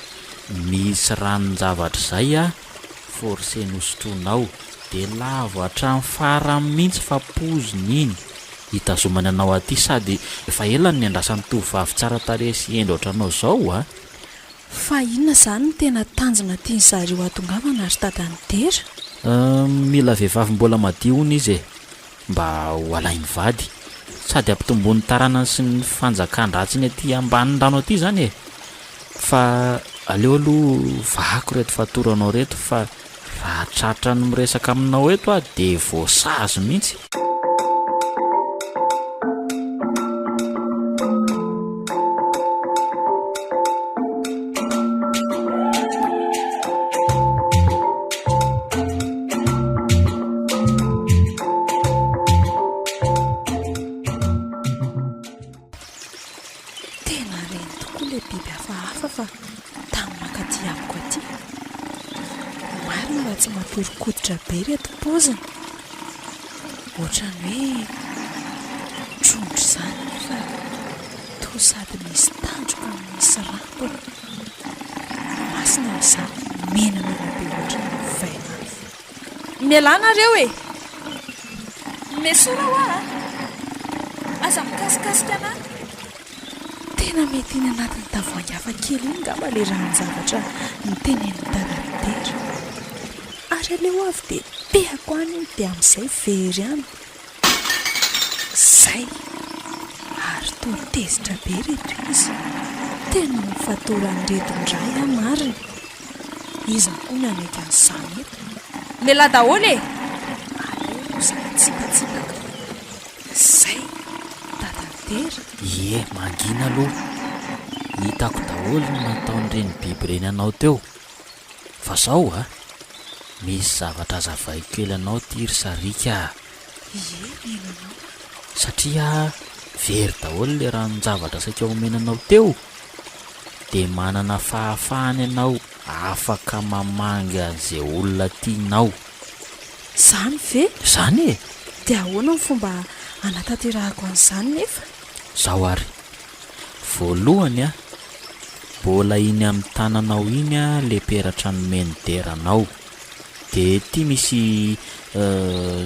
misy ranon-javatra izay a forcena hosotroinao de lavo hatramin'ny farany mihitsy fa poziny iny hitazomany anao aty sady efa ela no niandrasany tovovavy tsara tarehy sy hendry ohatranao zao a! Fa inona izany no tena tanjona tian'zareo hatongavana ry dadan'i Dera? Mila vehivavy mbola madio hono izy e, mba ho alainy vady, sady hampitomboany taranany sy ny fanjakan-dratsiny aty ambanin'ny rano aty izany e! Fa aleo aloha vahako ireto fatoranao ireto fa raha tratran'ny miresaka aminao eto aho dia voasazy mihitsy. Tena reny tokoa ilay biby hafahafa fa tamy mankaty amiko aty. Marina raha tsy mampihoron-koditra be ireto paoziny. Ohatran'ny hoe trondro izany nefa toa sady misy tandroka no misy rambony. Masina izany menamena be ohatran'ny vainafo. Mialà nareo e! Mesora hoa a! Aza mikasikasika anah! Tena mety iny anatin'ny tavoahangy hafa kely iny ngamba ilay ranon-javatra notenenin'i Dadadera. Ary aleo avy dia pehako any iny dia amin'izay very any. Zay! Ary toa tezitra be ireto izy. Tena nofatoran'ireto indray aho marina. Iza koa no hanaiky an'izany eto? Mialà daholo e! Aleo aloha za hitsipatsipaka. Zay! Dadadera! Ie, mangina aloha. Hitako daholo ny nataon'ireny biby ireny anao teo. Fa zao a! Misy zavatra azavaiko kely anao ty ry sariaka a! Ie, mino anao aho. Satria very daholo le ranon-javatra saika omena anao teo, dia manana fahafahana ianao afaka mamangy an'izay olona tianao. Zany ve? Zany e! Dia ahoana ny fomba hanatanterahako an'izany nefa? Zao ary, voalohany a, mbola iny amin'ny tananao iny a le peratra nomen'i Dera anao. Dia ity misy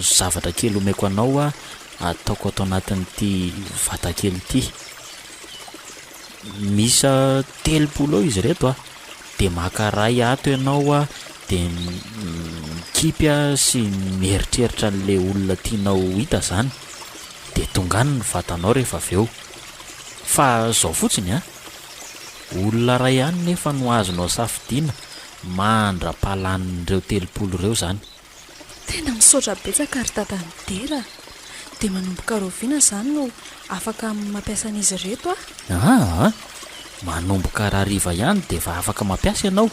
zavatra kely omeko anao a, ataoko ato anatin'ity vata kely ity. Miisa 30 eo izy ireto a, dia maka iray ato ianao a, dia mikipy sy mieritreritra an'ilay olona tianao ho hita izany, dia tonga any ny vatanao rehefa avy eo. Fa izao fotsiny a, olona iray ihany nefa no azonao safidiana mandra-pahalanin'ireo 30 ireo izany. Tena misaotra betsaka ry dadan'i Dera a! Dia manomboka rahoviana izany no afaka mampiasa an'izy ireto aho? Aa! Manomboka rahariva ihany dia efa afaka mampiasa ianao.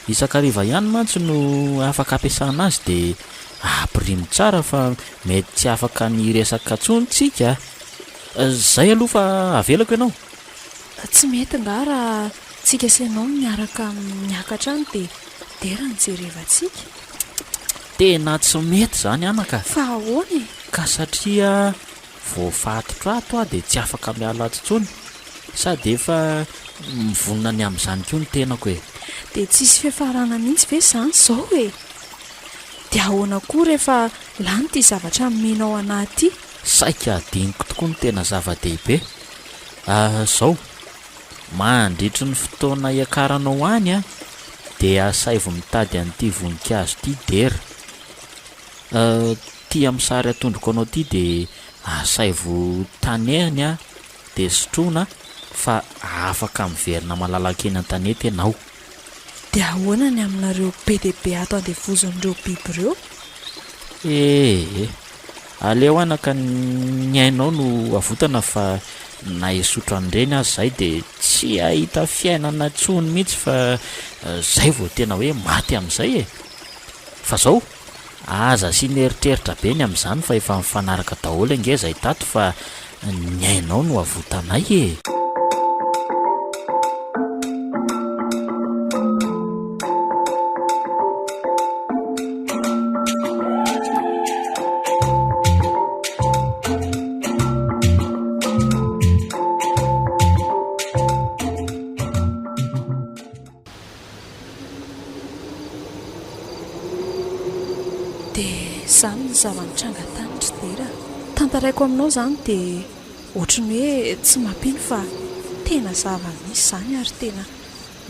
Isan-kariva ihany mantsy no afaka ampiasana azy dia ampirimo tsara fa mety tsy afaka ny hiresaka intsony tsika a! Zay aloha fa avelako ianao. Tsy mety nga raha tsika sy ianao no miaraka miakatra any dia dera no jerevantsika? Tena tsy mety izany anaka. Fa ahoana e? Ka satria voafatotra ato aho dia tsy afaka miala ato intsony, sady efa mivonona ny amin'izany koa ny tenako e. Dia tsisy fiafarana mihitsy ve izany izao e? Dia ahoana koa rehefa lany ity zavatra nomenao anah ity? Saika adinoko tokoa ny tena zava-dehibe. Zao, mandritry ny fotoana hiakaranao any an, dia asaivo mitady an'ity voninkazo ity Dera. Ity amin'ny sary atondroko anao ity dia asaivo tanehany an, dia sotroina fa afaka miverina malalaka eny an-tanety ianao. Dia ahoana ny aminareo be dia be ato andevozon'ireo biby ireo? Ee, aleo anaka ny ainao no avotana fa na hisotro an'ireny aza izahay dia tsy hahita fiainana intsony mihitsy fa izay vao tena hoe maty amin'izay e! Fa zao, aza asiana eritreritra be ny amin'izany fa efa mifanaraka daholo ange izay tato fa ny ainao no avotanay e! Dia izany ny zava-nitranga tany ry Dera a! Tantaraiko aminao izany dia ohatry ny hoe tsy mampino fa tena zava-nisy izany ary tena.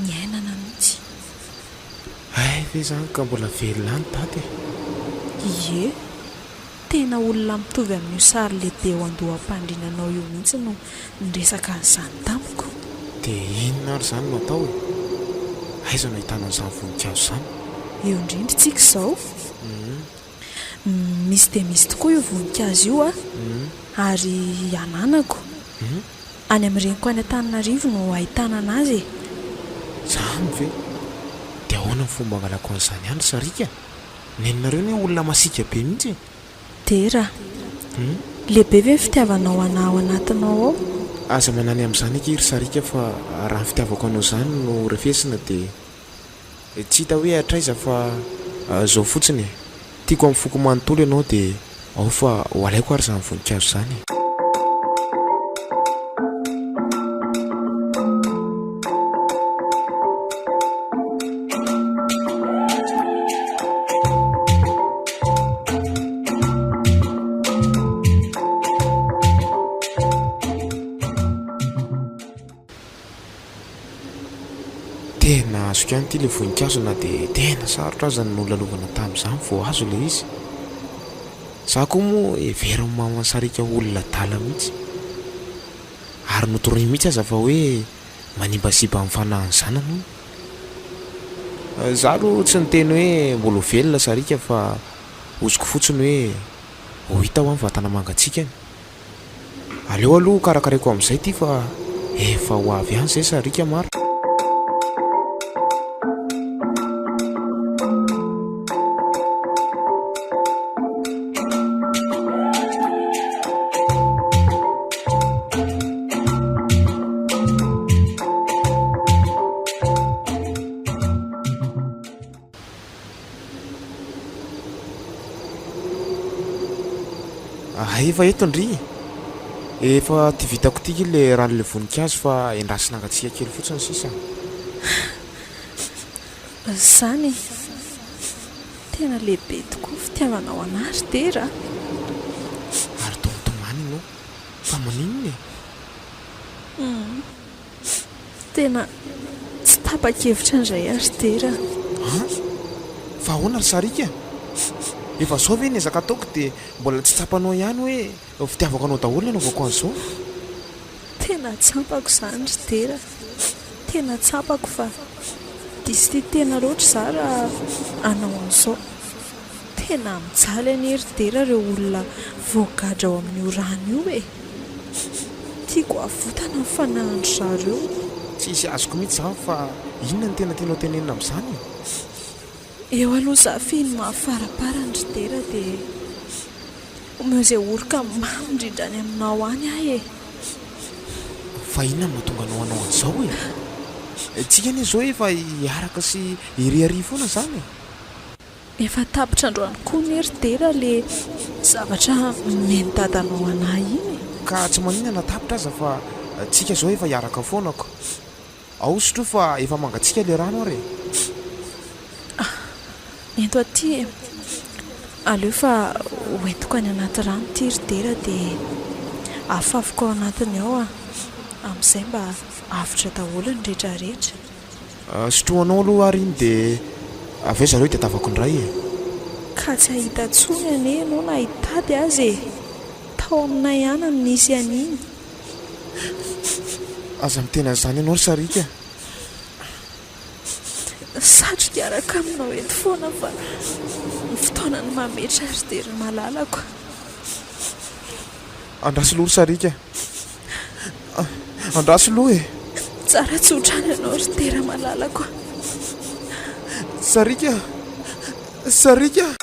niainana mihitsy. Hay ve izany ka mbola velona any dada e? Ie, tena olona mitovy amin'io sary lehibe eo andoham-pandrinanao io mihitsy no niresaka an'izany tamiko. Dia inona ary izany no atao e? Aiza no ahitana an'izany voninkazo izany? Eo indrindra tsika izao. Misy dia misy tokoa io voninkazo io a! Ary ananako. Any amin'ny reniko any Antananarivo no ahitana anazy e! Zany ve? Dia ahoana ny fomba angalako an'izany any ry Sariaka? Neninareo anie olona masiaka be mihitsy e! Dera, lehibe ve ny fitiavanao anà ao anatinao ao? Aza manany amin'izany akia ry Sariaka fa raha ny fitiavako anao izany no refesina dia. Tsy hita hoe hatraiza fa zao fotsiny e! Tiako amin'ny foko manontolo ianao dia ao fa ho alaiko ary izany voninkazo izany e! Tena azoko ihany ity ilay voninkazo na dia tena sarotra aza ny nolalovana tamin'izany vao azo ilay izy. Za koa moa heverin'ny maman'i Sariaka ho olona adala mihitsy. Ary notoriny mihitsy aza fa hoe manimbazimba ny fanahin'ny zanany hono. Za aloha tsy niteny hoe mbola ho velona Sariaka fa hoziko fotsiny hoe ho hita hoa ny vatana mangatsiakany. Aleo aloha ho karakaraiko amin'izay ity fa efa ho avy ihany izay sariaka mar. Hay efa eto ndry e! Efa ty vitako ty le ranon'le voninkazo fa endrasina hangatsiaka kely fotsiny sisa. Zany e! Tena lehibe tokoa ny fitiavanao anah ry Dera a! Ary toa mitomany ianao, fa maninona e? Humm. Tena tsy tapa-kevitra indray aho ry Dera a! An! Fa ahoana ry Sariaka? Efa izao ve ny ezaka ataoko dia mbola tsy tsapanao ihany hoe fitiavako anao daholo ny anaovako an'izao? Tena tsapako izany ry Dera a! Tena tsapako fa diso tia tena loatra izaho raha hanao an'izao. Tena mijaly anie ry Dera ireo olona voagadra ao amin'io rano io e! Tiako havotana ny fanahin-dry zareo. Tsisy azoko mihitsy izany fa inona no tena tianao tenenina amin'izany e? Eo aloha za feno mahafaraparany ry Dera dia omeo izay oroka mamy indrindra any aminao any aho e! Fa inona no mahatonga anao hanao an'izao e? Tsika anie izao efa hiaraka sy hiriaria foana izany e! Efa tapitra androany koa anie ry Dera le zavatra nomen'i dadanao anah iny e! Ka tsy maninona na tapitra aza fa tsika zao efa hiaraka foana ko! Ao sotroy fa efa mangatsiaka le rano ary e! Ah! Ento aty e! Aleo fa hoentiko any anaty rano ity ry Dera dia afafiko ao anatiny ao amin'izay mba avotra daholo ny retraretra. Sotroanao aloha ary iny dia avy eo zareo hitadiavako indray e! Ka tsy hahita intsony anie ianao na hitady aza e! Tao aminay ihany no nisy an'iny. Aza miteny an'izany ianao ry Sariaka a! Satriko hiaraka aminao eto foana fa ny fotoana no mametra ry Dera malalako. Andraso loha ry Sariaka a! Andraso loha e! Tsara tsotra any ianao ry Dera malalako a! Sariaka a! Sariaka a!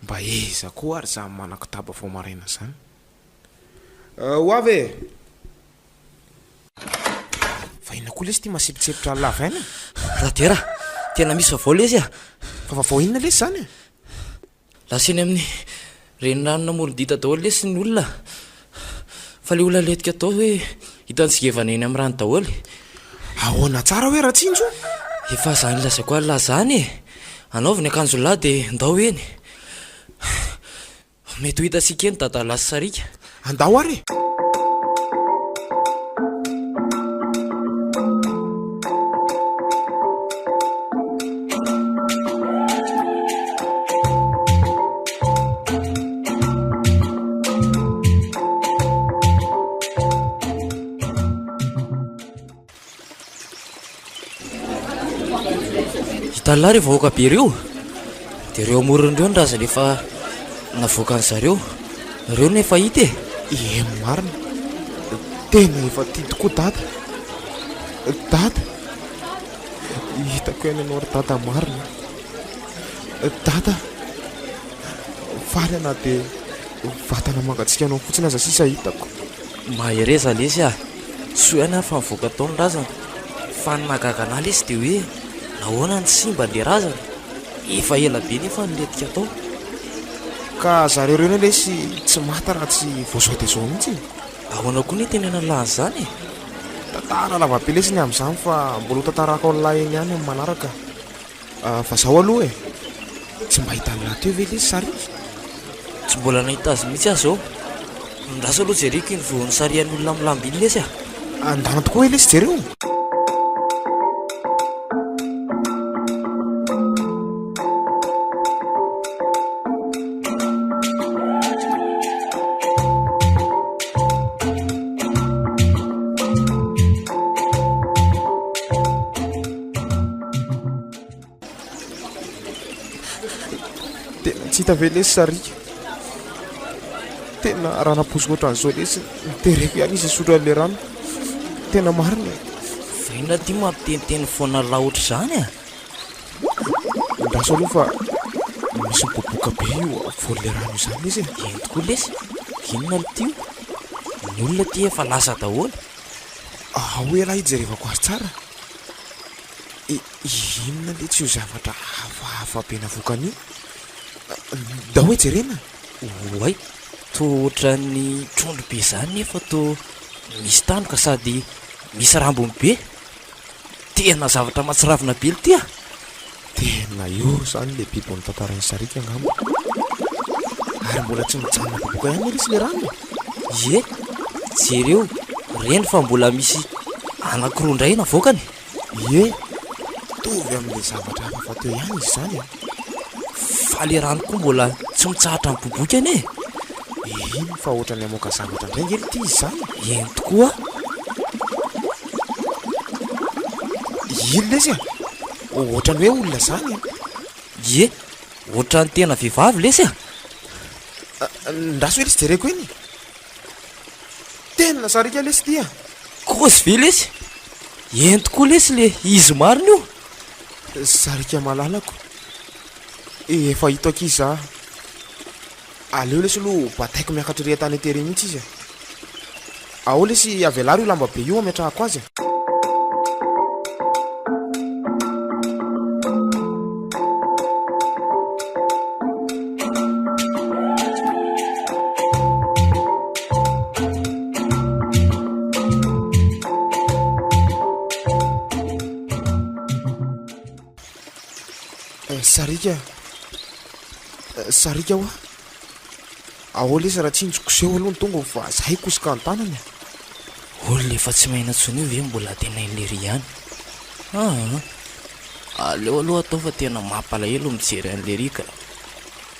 Mba aiza koa ary izany manan-kotaba vao maraina izany? Ho avy e! Fa inona koa lesy ity masepotsepotra lava aina e? Radera, tena misy vaovao lesy a! Fa vaovao inona lesy izany e? Lasa eny amin'ny. Renirano namoron-dita daholo lesy ny olona fa le olona lentika tao hoe hita nitsingevana eny amin'ny rano daholo. Ahoana tsara hoe Ratsinjo? Efa zany lazaiko an'lah zany e! Anaovy ny akanjon'lah dia ndao eny. Mety ho hitantsika eny dadalahy sy sariaka. Andao ary e! Hitan'lah ireo vahoaka be ireo? Dia ireo amorony ireo ny razana efa navoakan'ny zareo. Ireo no efa hita e! Ie marina. Tena efa tia tokoa dada. Dada. Hitako ihany ianao ry dada marina. Dada. Faly aho na dia vatana mangatsiaka anao fotsiny aza sisa hitako. Mahereza lesy ah! Soa ihany ary fa nivoaka tao ny razana. Fa ny nahagaga anah lesy dia hoe nahoana no simba le razana? Efa ela be nefa no lentika tao. Ka zareo ireo anie lesy tsy maty raha tsy vao zao dia zao mihitsy e! Ahoana koa ny hitenenan'lah an'izany e? Tantara lava be lesy ny amin'izany fa mbola ho tantarako an'lah eny ihany amin'ny manaraka. Fa zao aloha e! Tsy mba hitan'lah teo ve lesy sariaka? Tsy mbola nahita azy mihitsy aho zao. Andraso aloha jereko iny vao nisarihan'ny olona amin'ny lamba iny lesy a! Andana tokoa hoe lesy jereo! Tena tsy hita ve lesy sariaka? Tena raha nampoiziko ohatran'izao lesy nitereko ihany izy hisotro an'ilay rano. Tena marina e. Fa inona ity mampiteniteny foana lahy ohatr'izany a? Andraso aloha fa misy miboaboaka be io afovoan'ilay rano izany lesy e. Eny tokoa lesy, inona ity io? Ny olona ity efa lasa daholo. Ao elah hijerevako azy tsara. Inona letsy io zavatra hafahafa be navoakany io? Ndao hoe jerena. Oay, toa ohatran'ny trondro be izany nefa toa misy tandroka sady misy rambony be. Tena zavatra mahatsiravina be ity a! Tena io izany ilay biby notantarain'i Sariaka angamba. Ary mbola tsy mijanona boboka ihany anie lesy ilay rano e! Ie, jereo, reny fa mbola misy anankiroa indray navoakany. Ie, mitovy amin'ilay zavatra hafa fa teo ihany izy izany e! Fa ilay rano koa mbola tsy mitsahatra miboiboika anie e! Iny fa ohatran'ny hamoaka zavatra indray ange ity izy izany e! Eny tokoa! Iny lesy e! Ohatran'ny hoe olona izany e! Ie, ohatran'ny tena vehivavy lesy a! Ndraso hoe lesy jereko eny e! Tena sariaka lesy ity a! Kôzy ve lesy? Eny tokoa lesy le izy marina io! Sariaka malalako, efa hito ankizy za. Aleo lesy aloha bataiko miakatra ery an-tanety ery mihitsy izy e! Ao lesy avelaro io lamba be io ametrahako azy e! Sariaka Sariaka hoa! Ahoa lesy raha tsinjoko koseho aloha ny tongony fa za hikosoka ny tanany e! Olona efa tsy maina intsony io ve mbola antenain'i lery ihany? Aa! Aleo aloha atao fa tena mampalahelo ny mijery an'i lery ka!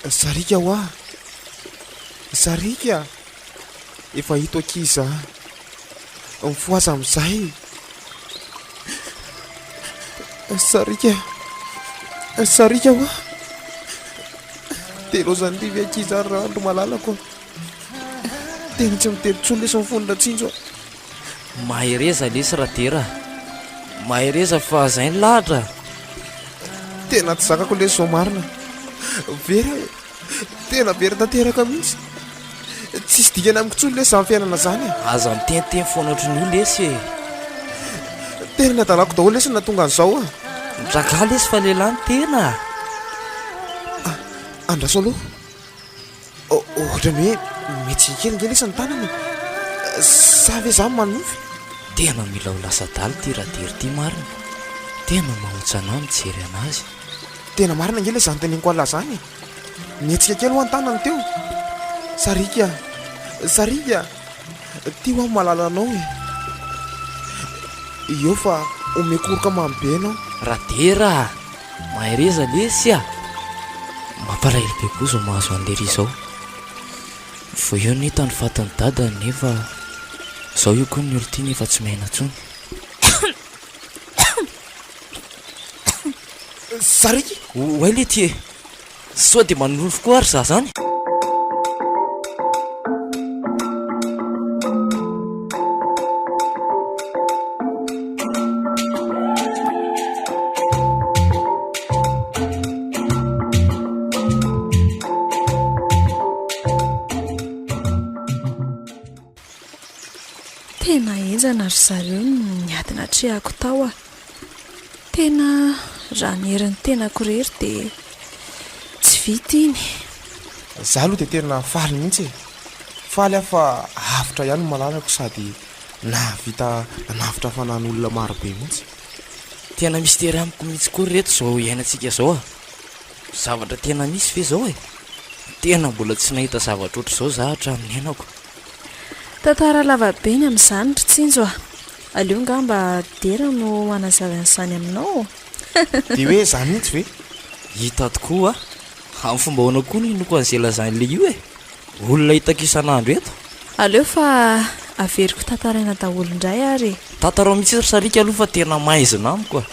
Sariaka hoa! Sariaka! Efa hito akia za! Mifohaza amin'izay! Sariaka! Sariaka hoa! Dia laozan'i Rivi akia izany Randro malalako a! Tena tsy mitety intsony lesy ny fony Ratsinjo a! Mahereza lesy Radera a! Mahereza fa zay ny lahatra a! Tena tsy zakako lesy izao marina! Very aho e! Tena very tanteraka mihitsy! Tsisy dikany amiko intsony lesy izany fiainana izany e! Aza miteniteny foana ohatran'io lesy e! Tena ny hadalako daholo lesy no nahatonga an'izao a! Mitraka lesy fa lehilahy ny tena a! Andraso aloha! Ohatran'ny hoe mihetsika kely ange lesy ny tanany e! Sa ve za manonofy? Tena mila ho lasa adala ity Radera ity marina. Tena mahaontsa anah mijery anazy. Tena marina ange ilay zany teneniko anlah zany e! Nihetsika kely hoa ny tanany teo. Sariaka a! Sariaka a! Ty hoa malala anao e! Eo fa omeko oroka mamy be ianao. Radera a! Mahereza lesy a! Mampalahelo be koa izao mahazo an'i Lery izao. Vao eo nita ny fatin'i dadany nefa izao io koa ny olon-tiany efa tsy miaina intsony. Sariaka! Oay letia e! Sao dia manonofy koa ary za zany? Tena henjana ry zareo ny ady natrehako tao a! Tena raha ny herin'ny tenako irery dia tsy vita iny. Za aloha dia tena faly mihitsy e! Faly aho fa avotra ihany ny malalako sady nahavita nanavotra fanan'olona maro be mihitsy. Tena mistery amiko mihitsy koa ry reto izao iainantsika izao a! Zavatra tena misy ve izao e? Tena mbola tsy nahita zavatra ohatr'izao za hatramin'ny niainako. Tantara lava be ny amin'izany ry Tsinjo a! Aleo ngamba Dera no hanazava an'izany aminao. Dia hoe za mihitsy ve? Hita tokoa a! Amin'ny fomba ahoana koa no hinoako an'izay lazain'ilay io e? Olona hitako isan'andro eto. Aleo fa averiko tantaraina daholo indray ary e! Tantarao mihitsy ry sariaka aloha fa tena maizina amiko a!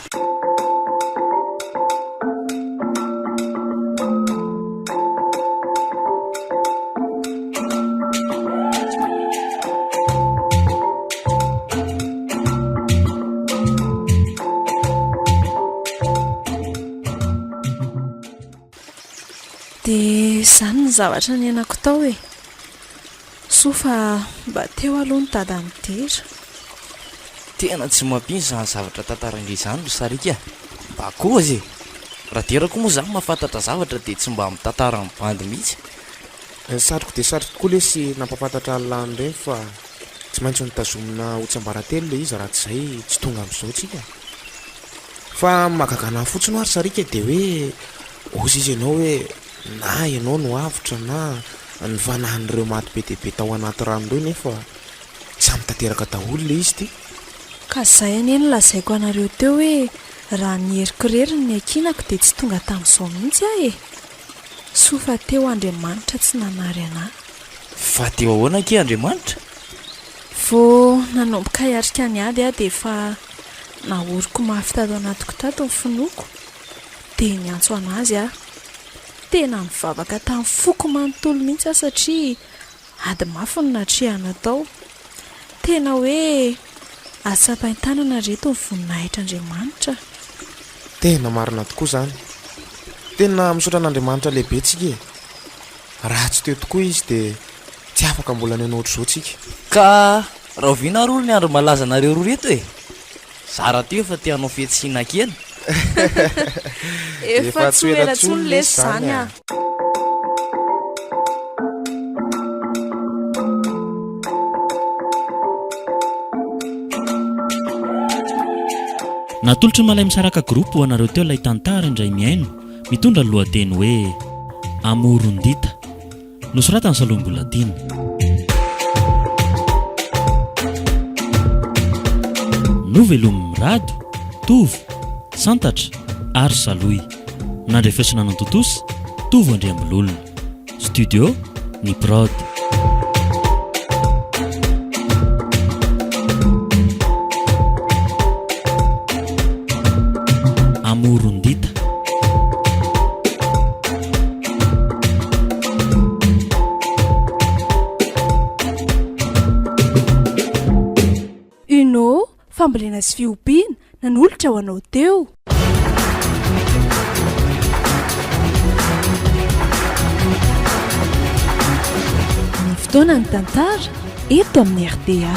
Dia izany ny zavatra niainako tao e! Soa fa mba teo aloha ny dadan'i Dera. Tena tsy mampino izany zavatra tantarain-dry izany ry Sariaka a! Mba kôzy e! Raha Dera koa moa izany mahafantatra zavatra dia tsy mba mitantara amin'ny bandy mihitsy. Satriko dia satriko tokoa lesy nampahafantatra an'lah an'ireny fa tsy maintsy notazomina ho tsiambaratelo ilay izy raha tsy izay tsy tonga amin'izao tsika. Fa ny mahagaga anah fotsiny hoa ry Sariaka dia hoe ozy izy ianao hoe na ianao no avotra na ny fanahin'ireo maty be dia be tao anaty rano ireo nefa samy tanteraka daholo ilay izy ity. Ka izay anie no lazaiko anareo teo hoe raha ny heriko irery no niankinako dia tsy tonga tamin'izao mihitsy aho e! Soa fa teo Andriamanitra tsy nanary anah. Fa teo ahoana akia Andriamanitra? Vao nanomboka hiatrika ny ady aho dia efa nahoriko mafy tato anatiko tato ny finoako dia niantso an'Azy aho. Tena nivavaka tamin'ny foko manontolo mihitsy aho satria Ady mafy no natrehana tao. Tena hoe azo tsapain-tanana ry reto ny voninahitr'Andriamanitra. Tena marina tokoa izany. Tena misaotra an'Andriamanitra lehibe tsika e. Raha tsy teo tokoa izy dia tsy afaka mbola nihaona ohatr'izao tsika. Ka rahoviana ary hono ny andro malaza nareo roa reto e? Za rahateo efa te hanao fihetsihina kely. Efa tsy ho ela intsony lesy izany a! Natolotry ny Malaimisaraka Group ho anareo teo ilay tantara indray mihaino mitondra ny lohateny hoe Amorondita. Nosoratan'i Salohy Mbolatiana. Novelomin'i Mirado, Tovo, Santatra ary Salohy. Nandrefesina nantontosa, Tovo Andriambololona. Studio, Ny Prod. Amorondita. Uno, fambolena sy fiompiana, nanolotra ho anao teo. Ny fotoana ny tantara eto amin'ny rta.